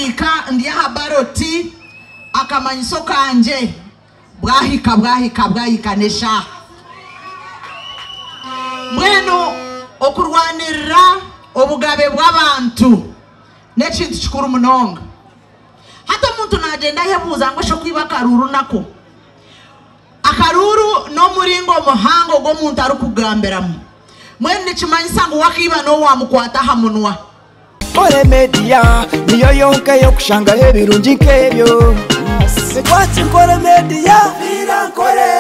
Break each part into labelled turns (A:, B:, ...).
A: Naahandiika ndi aha baroti akamanyiso kangye bwahika bwahika bwahika n'eshaaha. Mbwenu okurwanirira obugabe bw'abantu n'ekintu kikuru munonga. Hati omuntu naagyenda ayebuuza ngu eshi okwiba akaruuru nako? Akaruuru n'omuringo muhango ogu omuntu arikugambiramu. Mbwenu nikimanyisa ngu wakiiba n'ou waamukwata aha munwa.
B: Nkore Media niyo yonka ey'okushangaho ebirungi nk'ebyo. Ekwatsi Nkore Media, Viira Nkore.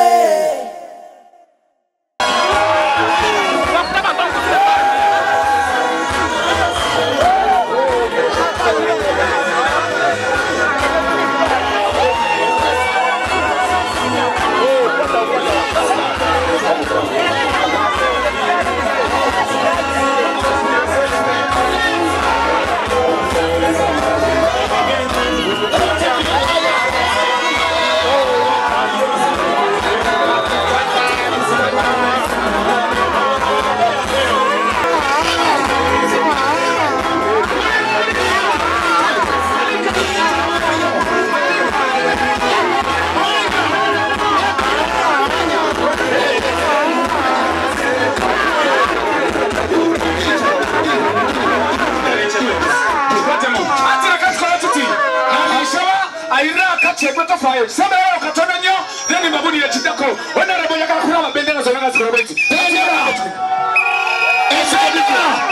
C: Hati reka tukore tuti, Nabishaba ayirire akakye gwe tofaayo sembereraho katono nnyo then mbabulire ekiddako. Honorable njagala kulaba bendera zonna nga zikola bweziti. Bendera! Bendera!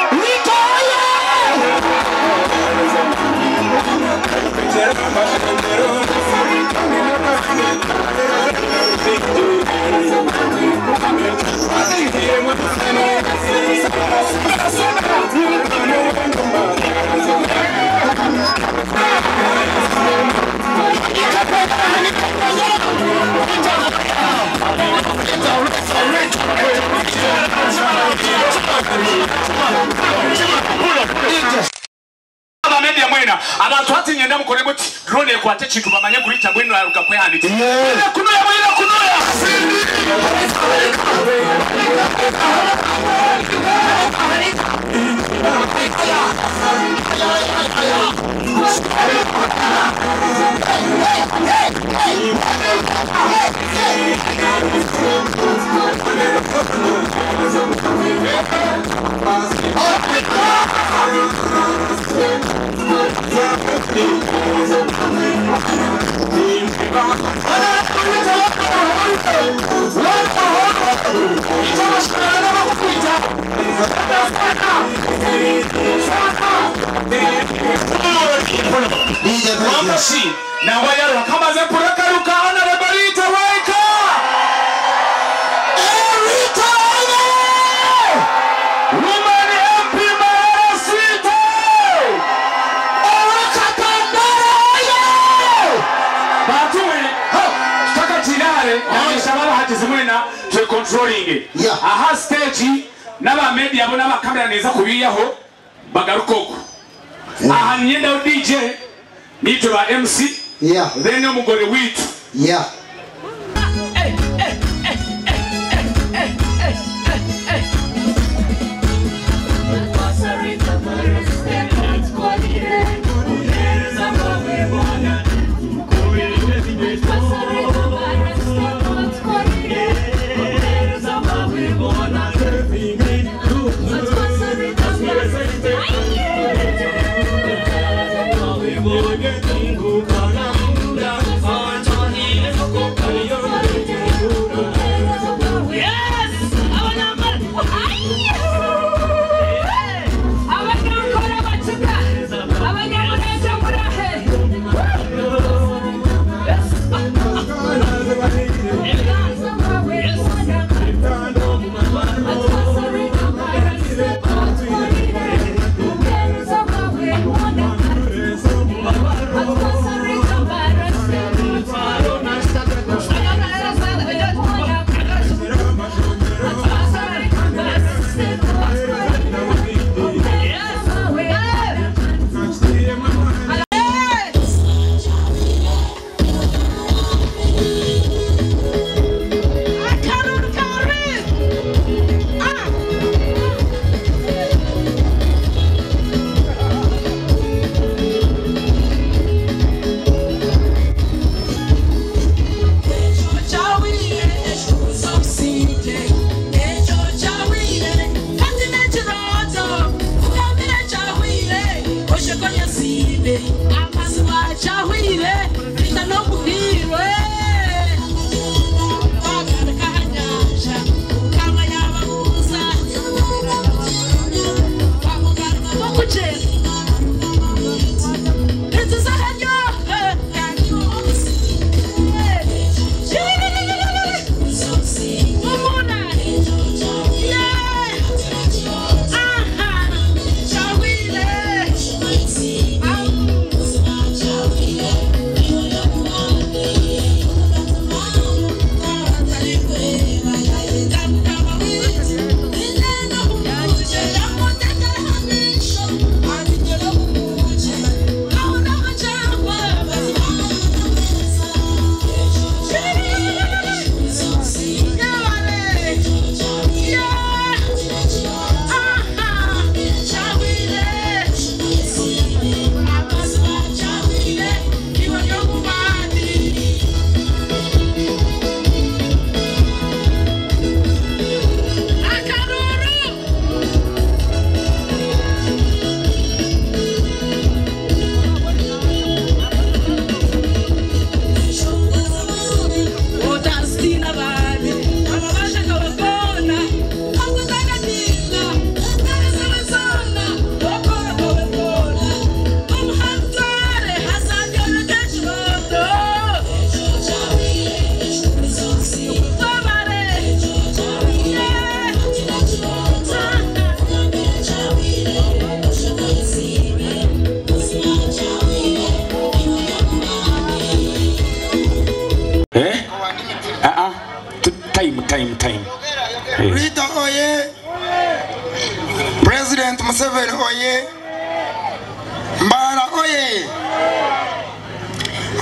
C: Aba media mwena abantu hati nyenda mukore muti drone ekwate ekintu bamanye ngu Rita mbwenu yaruga kwehandiikisa. Mwine kunuya mwine kunuya. Wambashi nangwa yaruha kamaze kurakaruka Honorable Rita Waika. Rita oye! Woman MP Mbarara City! Owekatambara oye! Bantu mwe, tutakatiirare nabishaba abahagizi mwena twe controlling. Aha stage n'aba media bo n'aba camera neza kubiyaho bagaruka oku. Aha nyendaho DJ nitwe ba MC. Then omugore witu.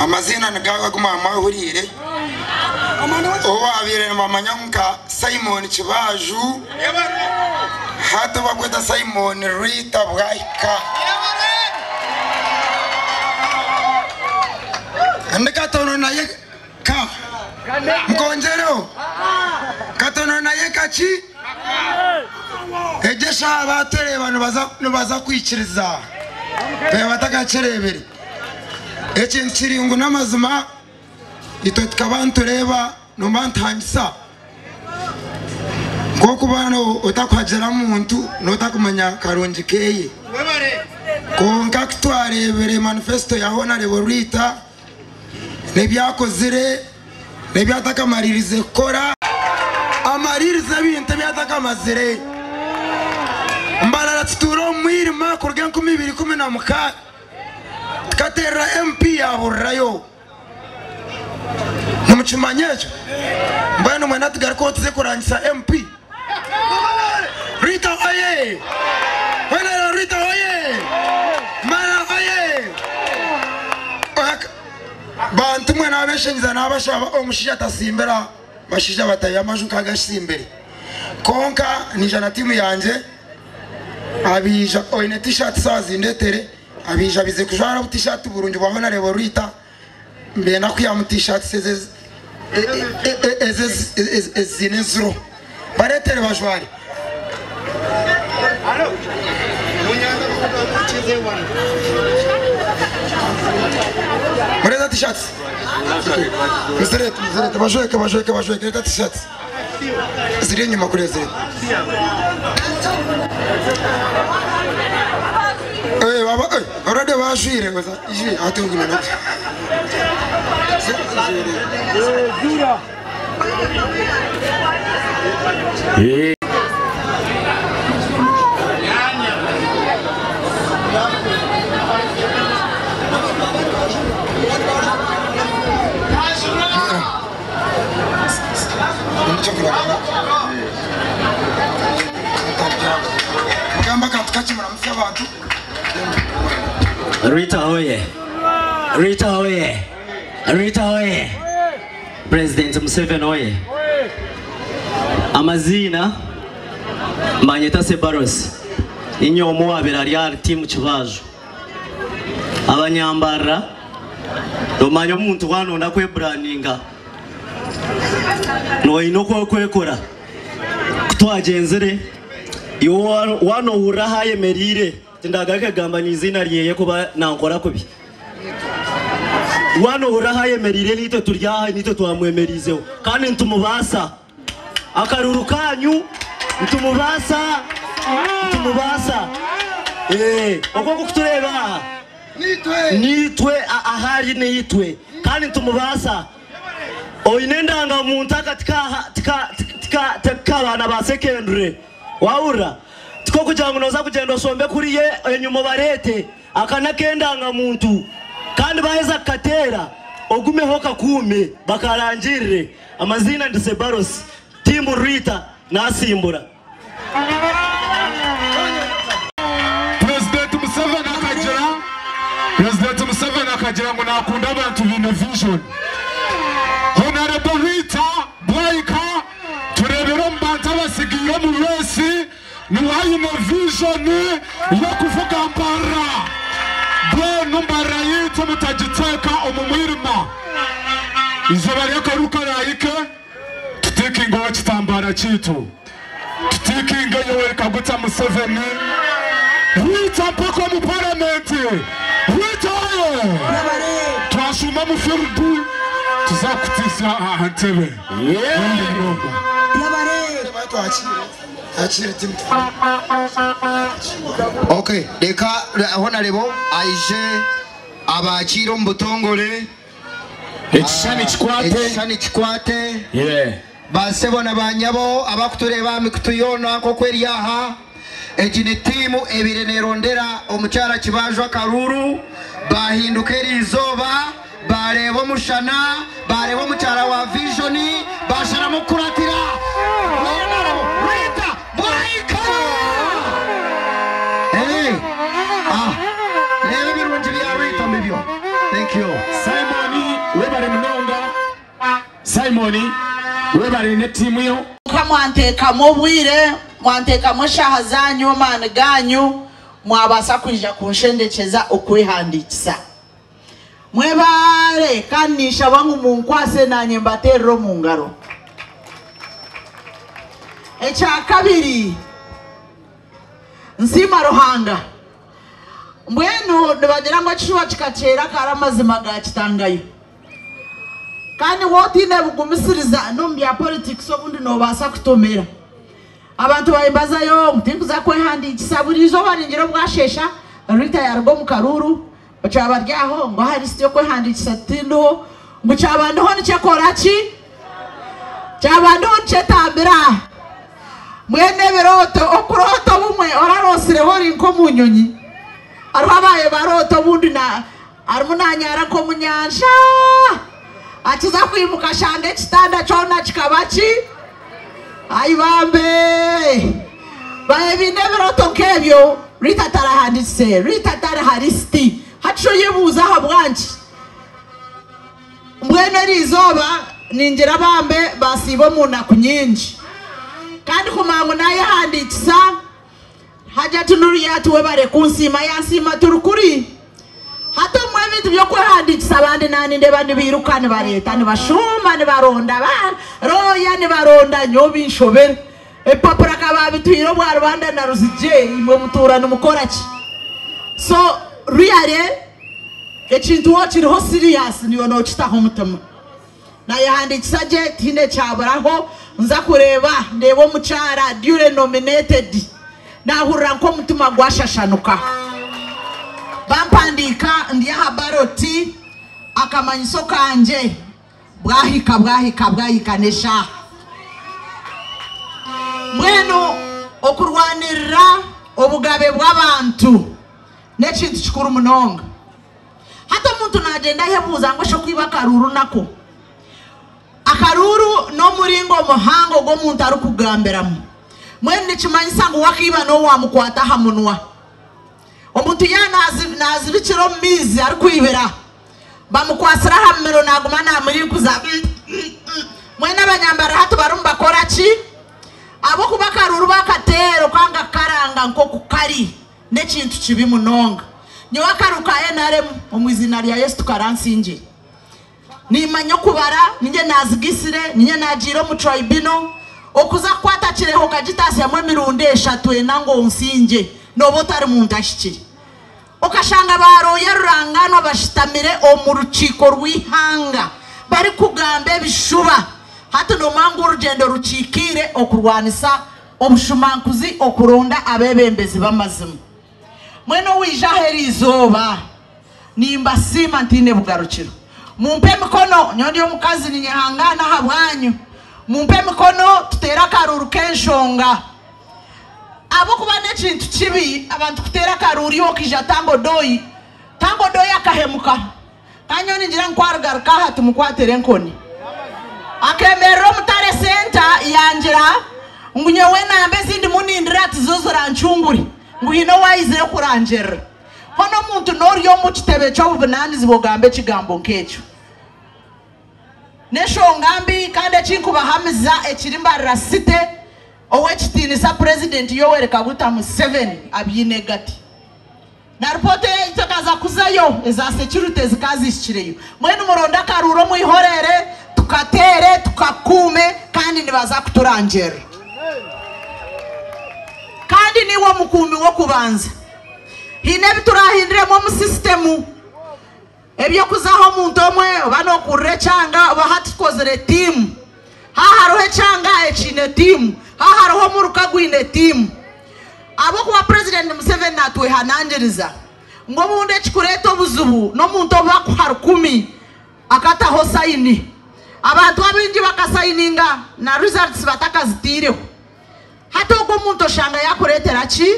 D: Amaziina nigo agu mwahuriire. Ou baabaire nibamanya nka Simon Kibaaju, hati bakweta Simon Rita Bwahika. Ndi katono naye ka nkongereho katono naye kaki egyo eshaaha batureeba nibaza kwikiriza be batakakireebire. Ekintu kiri ngu n'amazima itwe tukaba nitureeba nomba ntangisa nk'okuba otakuhagira muntu n'otakumanya karungi keye. Konka kutwarebere manifesto ya Honorable Rita n'ebyakozire n'ebyatakamaririze kukora amaririze ebintu ebyatakamazire. Mbarara tutuura omu mwirima kuruga 2016 tukaterera MP yaburirayo. Nimukimanya ekyo? Mbwenu mwena tugarukeho tuze kurangisa MP. Rita oye! Honorable Rita oye! Mara oye! Bantu mwe n'abeshengiza n'abashaba omushaija atasimbira bashaija batayo amaju nk'agasimbire. Konka nija na tiimu yangye abiija oine t-shirt saawa zindetere abiija bize kujwara obu t-shirt burungi bwa Honorable Rita mbenda kwihamu t-shirts eziine enziro baretere bajware. Mureta t-shirts. Muzirete, muzirete, bajweke, bajweke, bajweke, reta t-shirts. Ziri enyuma kuriya zirete. Baba, already bajwire, ijwi atunguna nabyo.
E: Rita oye! Rita oye! Rita oye! President Museveni oye! Amazina mbanyeta Sebaros inyo omuwabira ari timu Kibaaju. Abanyambarra nomanya omuntu wanonda kwebrandinga noyina okwekora kutwagenzere iwe wanohurra ahayemerire tindagaruke kugamba n'izina ryeye kuba nankora kubi. Wanohurra ahayemerire nitwe turi aha nitwe twamwemerizeho kandi nitumubaasa akaruru kanyu nitumubaasa nitumubaasa okwo kutureeba aha nitwe ahari nitwe kandi nitumubaasa. Oine endangamuntu aka tikabaana ba secondary wahurra tiko kugira ngu noza kugyenda oshombe kuriye enyuma obareete aka n'akendangamuntu kandi baheza kukateera ogumeho kakuume bakarangirire. Amazina ndi Sebaros timu Rita nasimbura.
F: President Museveni akagira ngu nakunda abantu biine vision. Honorable Rita Bwahika turebera omu bantu abasigiire omu reesi niwe aine vision y'okuvuga Mbarara. Mbwenu Mbarara yaitu mutagiteeka omu mwirima. Izooba ry'akaruka rahike tutikingeho ekitambara kyaitu. Tutikinge Yoweri Kaguta Museveni. Rita mpaka omu paramenti. Rita oye! Twashuma mu field tuzakutisa aha ntebe.
G: Okay, reka Honorable aije abakiire omu butongore.
C: Ekishushani kikwate.
G: Ekishushani kikwate. Basebo na banyabo abakutureeba aha mikutu yoona nk'oku eri aha. Egi ni tiimu ebire nerondera omukyara Kibaaju akaruru bahinduka eri izooba bareeba omushana bareeba omukyara wa vision basharamu kukuratira Honorable Rita Bwahika. Reeba ebirungi bya Rita nibyo. Thank you.
C: Simon webale munonga. Simon webale ne tiimu yo.
A: Nka mwanteekamu obwire, mwanteekamu eshaaha zaanyu, amaani gaanyu, mwabaasa kwija kunshendekyeza okwehandiikisa. Mwebaare kandi ninshaba ngu munkwase naanye mbateerere omu ngaro. Ekyakabiri, nsiima Ruhanga. Mbwenu nibagira ngu ekishuba kikakyera kare amazima gaakitangayo. Kandi waaba otaine bugumisiriza n'omu bya politics obundi noobaasa kutomera. Abantu bayimbazayo ngu tinkuza kwehandiikisa buri izooba ningira obwasheesha Rita yaruga omu karuuru kyaba ari aho ngu aha lisiti y'okwehandiikisa tindiho ngu kyaba ndiho nikyekora ki? Kyaba ndiho nikyetambira. Mbwenu ebirooto okuroota obumwe oraroosireho ori nk'omu nyonyi hariho abaaye baroota obundi na arimu nanyara nk'omu nyanja akiza kwimuka ashanga ekitanda kyona kikaba ki? Ai bambe! Baye baine ebirooto nk'ebyo, Rita tarahandikise, Rita tari ha lisiti. Hati shi oyebuuza ahabwanki? Mbwenu eri izooba ningira bambe basiiba omu naku nyingi. Kandi kumanya ngu nayehandiikisa, Hajati Nuriat webare kunsiima, yansiima turi kuri. Hati obumwe ebintu by'okwehandiikisa abandi nanindeeba nibiiruka nibareeta nibashuuma nibaronda ba looya nibaronda nyowe binshobera. Ebipapura ka baabitwire obwa Rubanda na Ruzigye imwe mutuura nimukora ki? So really ekintu waaba okiriho serious niiwe nookitaho omutima. Nayehandiikisa gye tihaine kyaburaho nza kureeba ndeeba omukyara duly nominated nahurira nk'omutima gwashashanuka. Bampandiika ndi aha ballot akamanyiso kangye bwahika bwahika bwahika n'eshaaha. Mbwenu okurwanirira obugabe bw'abantu n'ekintu kikuru munonga. Hati omuntu nagyenda ayebuuza ngu shi okwiba akaruuru nako? Akaruuru n'omuringo muhango ogu omuntu arikugambiramu. Mbwenu nikimanyisa ngu wakaiba n'ou wamukwata aha munwa. Omuntu yaaba nazibikira omu maizi arikwibira, bamukwatsire aha mumiro naguma namurinkuza. Mbwenu abanyambara hati barimu nibakora ki? Ahabw'okuba akaruuru bakateera okanga kukaranga nk'oku kari. N'ekintu kibi munonga. Nyowe akaru ka nrm omu iziina rya Yesu tukaransingire. Nimanya okubara, ninye nazigisire, ninye nagiire omu tribunal. Okuza kukwata Kirehe okagitasyamu emirundi eshatu ena ngu onsingye, noba otari muntu ahikire. Okashanga ba looya ruranganwa bashutamire omu rukiiko rw'eihanga barikugamba ebishuba. Hati nomanya ngu orugyendo rukikiire okurwanisa Obushumankuzi okuronda abeebembezi b'amazima. Mbwenu owaija aha eri izooba, nimbasiima ntaine bugarukiro. Mumpe emikono, nyowe ndi omukazi ninyehangaana ahabwanyu. Mumpe emikono tuteere akaruuru k'enshonga. Ahabw'okuba n'ekintu kibi abantu kuteera akaruuru iwe okaija Tanga Odoi, Tanga Odoi akahemuka. Kandi nyowe ningira ngu ku arigaruka aha tumukwatire enkoni. Akemerera omu tare centre yangira ngu nyowe enamba ezi ndimu nindira tizo zirancungure ngu haine owaizire kurangirira. Hoona omuntu n'ori omu kitebe ky'obuvunanizibwa ogamba ekigambo nk'ekyo. N'enshonga mbi kandi eki nkubahamiza ekiri Mbarara City Ow'ekitiinisa Purezidenti Yoweri Kaguta Museveni abyine gati. Na ripoota eyaitu ekaza kuzayo, eza security zikazihikireyo. Mbwenu muronde akaruuru omwihorere, tukateere, tukakuume kandi nibaza kuturangirira. Kandi niiwe omukuumi w'okubanza. Haine ebi turahindiremu omu sisitemu, eby'okuzaho omuntu omwe oba nookurira ekyanga oba hati tukozire tiimu. Haaha hariho ekyanga ekiine tiimu, haaha hariho omuruka gwine tiimu. Ahabw'okuba Purezidenti Museveni naatwehanangiriza ngu obundi ekikureeta obuzibu n'omuntu obu bakuha rukumi akataho sayini. Abantu abaingi bakasayininga na results batakazitaireho. Hati ogwo omuntu oshanga yaakureetera ki?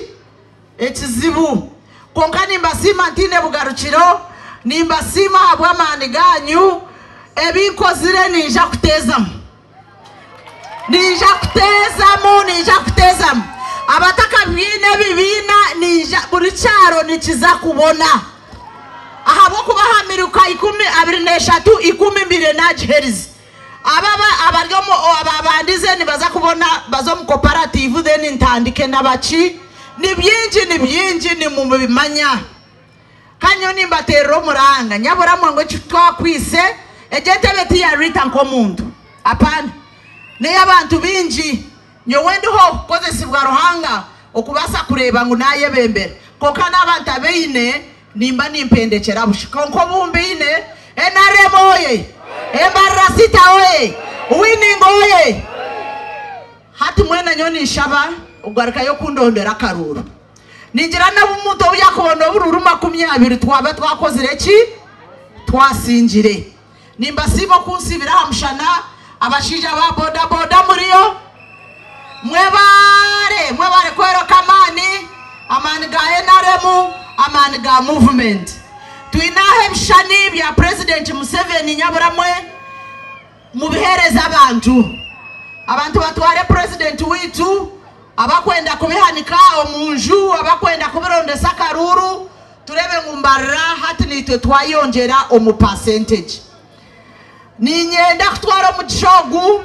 A: Ekizibu. Kwonka nimbasiima ntaine bugarukiro, nimbasiima ahabw'amaani gaanyu. Ebi nkozire niija kuteezamu. Niija kuteezamu, niija kuteezamu. Abatakabyaine ebibiina niija, buri kyaro nikiza kubona. Ahabw'okuba. Ahabw'okuba aha miruka 23 ikumi mbaire naagiherize. Aba abari omu ababandize nibaza kubona baze omu cooperative then ntandike nabaki. Ni bingi ni bingi nimubimanya. Kandi nyowe nimbateerera omuranga nyabura mwe ngu eki twakwitse egi entebe ti ya Rita nk'omuntu. Apana. N'ey'abantu baingi. Nyowe ndiho kukozesibwa Ruhanga okubaasa kureeba ngu naayebembera. Kwonka naaba ntabaine, nimba nimpendekyera busha. Kwonka obu mbaine, NRM oye! Embarara City oye! Winning oye! Hati mwena nyowe ninshaba okugarukayo kundondera akaruuru. Ningira n'obu omuntu obu yaakubona oburuuru 20 twaba twakozire ki? Twasingire. Nimbasiima okunsiibira aha mushana abashaija ba boda boda muriyo. Mwebare, mwebare kworeka amaani, amaani ga nrm, amaani ga movement. Twine aha ebishushani bya Purezidenti Museveni nyabura mwe mubiheereze abantu. Abantu batware Purezidenti waitu, abakwenda kubihanika omu nju, abakwenda kubirondesa akaruuru, Tureebe ngu Mbarara hati naitwe twayongyera omu percentage. Niinyenda kutwara omugisha ogu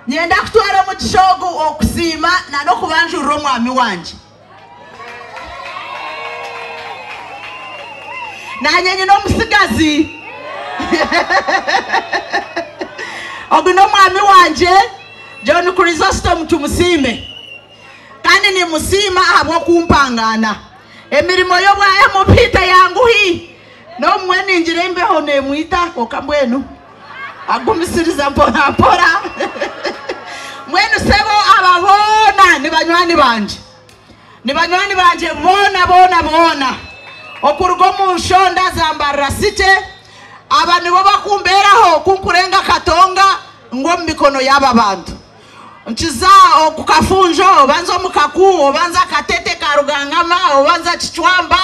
A: Niinyenda kutwara omugisha ogu okusiima na n'okubanjurira omwami wangye. Naanye nyine omutsigazi. Ogu n'omwami wangye John Chrysostom Tumusiime. Kandi nimusiima ahabw'okumpangaana. Emirimo y'obwa MP teyanguhi. N'obumwe ningira embeho neemwita kwonka mbwenu agumisiriza mpora mpora. Mbwenu sebo aba boona ni banywani bangye. Ni banywani bangye boona boona boona. Okuruga omu nshonda za Mbarara City, aba nibo bakumbeeraho ku nkurenga Katonga ngwa omu mikono y'aba bantu. Nkiza oku Kafunjo, oba nza omu Kaku, oba nza Katete ka Rugangama, oba nza Kicwamba,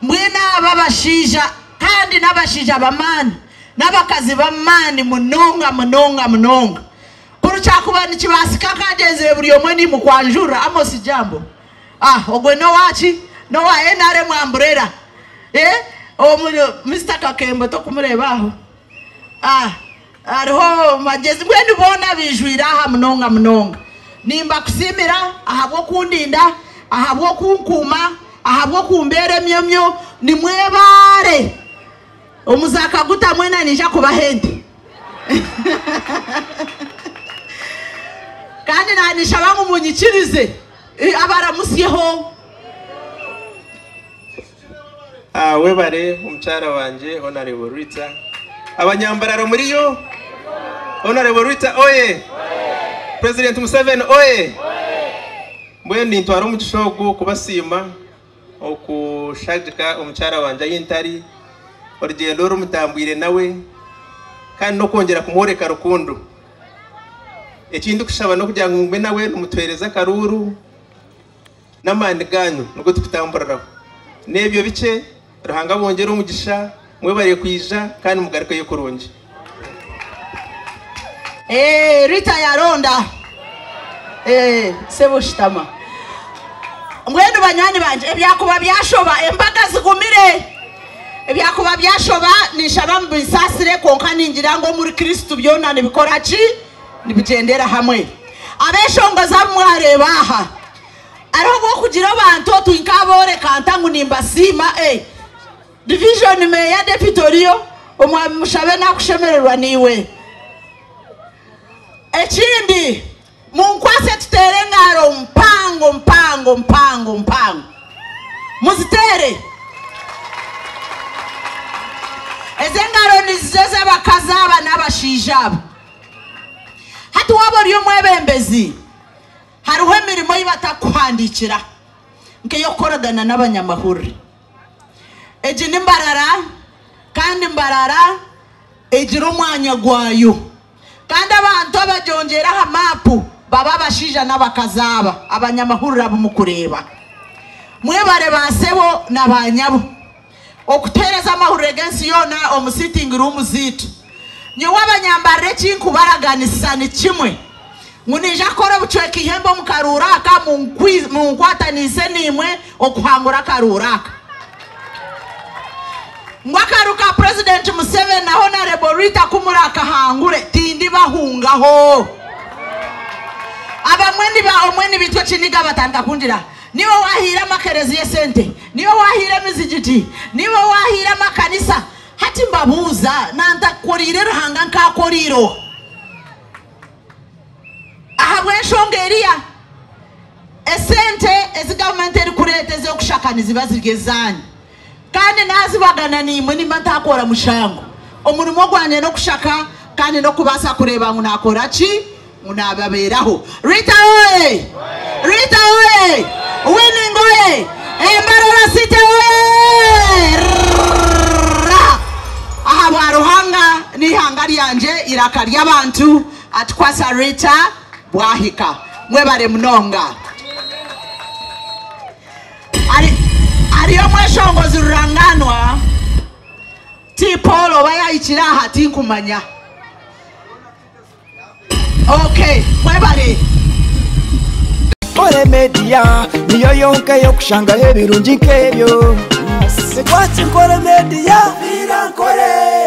A: mbwenu aba abashaija kandi n'abashaija b'amaani n'abakazi b'amaani munonga munonga munonga. Kuri kyakuba nikibaasika nkagyenzire buri omwe nimukwanjurira. Amos Jambo. Ah ogwe n'owaaki? N'owa nrm umbrella. Eh omu Mister Kakembo tokumureeba aho? Ah hariho Magyezi mbwenu boona baijwire aha munonga munonga. Nimbakusiimira ahabw'okundinda, ahabw'okunkuuma, ahabw'okumbeera emyomyo. Nimwebaare. Omu za Kaguta mwena niija kubaha ente. Kandi naanishaba ngu munyikirize abaramutsyeho.
H: Webare omukyara wangye Honourable Rita. Abanyambarara muriyo? Honourable Rita oye! President Museveni oye! Mbwenu nintwara omugisha ogu kubasiima okushagika omukyara wangye ahi ntari, orugyendo oru mutambwire nawe kandi n'okwongyera kumworeka rukundo. Eki ndikushaba n'okugira ngu ngume nawe nimutuheereza akaruuru n'amaani gaanyu nigo turikutamburiraho. N'ebyo bikye, Ruhanga abongyere omugisha, mwebare kwija kandi mugarukeyo kurungi.
A: Eeh Rita yaronda eeh sebo shutama. Mbwenu banywani bangye ebyakuba byashoba embaga zigumire ebyakuba byashoba ninshaba mubinsaasire kwonka ningira ngu omuri Kristo byona nibikora ki? Nibigyendera hamwe. Abeshongozi abu mwareeba aha hariho obwokugira abantu otu nkaboreka nta ngu nimbasiima eh Division meeya deputy oriyo omwami Mushabe nakushemererwa naiwe. Ekindi munkwase tuteere engaro mpango mpango mpango mpango muziteere. Ezi engaro niziza ez'abakazi aba n'abashaija aba. Hati waaba ori omwebembezi hariho emirimo ei batakukuhandiikira nk'ey'okukoragana n'abanyamahurire. Egi ni Mbarara kandi Mbarara egira omwanya gwayo. Kandi abantu abagyongyeire aha maapu baba abashaija n'abakazi aba abanyamahurire abu mukureeba. Mwebare ba sebo na ba nyabo okutuheereza amahurire g'ensi yoona omu sitting room zaitu. Nyowe abanyambarara eki nkubaraganisa ni kimwe. Ngu niija kukora obucweka ihembe omu karuuru aka munkwataniise naimwe okuhangura akaruuru aka. Ngu akaruuru ka Purezidenti Museveni na Honarebo Rita ku murakahangure tindibahungaho. Abamwe niba omwe nibaitwa ekiniga batandika kungira niiwe waahaire amakereziya esente, niiwe waahaire emizigiti, niiwe waahaire amakanisa. Hati mbabuuza nantakukoriire Ruhanga nkaakoriire oha? Ahabw'enshonga eriya, esente ezi gavumenti erikureeta ez'okushaka niziba ziri ezaanyu kandi naazibagana naimwe nimba ntaakora mushango. Omurimo gwangye n'okushaka kandi n'okubaasa kureeba ngu naakora ki ngu naababeeraho. Rita oye! Rita oye! Winning oye! Embarara City oye! Rrrra! Ahabwa Ruhanga n'eihanga ryangye, eiraka ry'abantu, Atukwasa Rita bwahika. Mwebare munonga. Ari hariyo omweshongozi ruranganwa T Paul oba yahikire aha tinkumanya. Okay, mwebare.
B: Nkore Media niyo yonka ey'okushangaho ebirungi nk'ebyo. Ekwatsi Nkore Media. Nkore.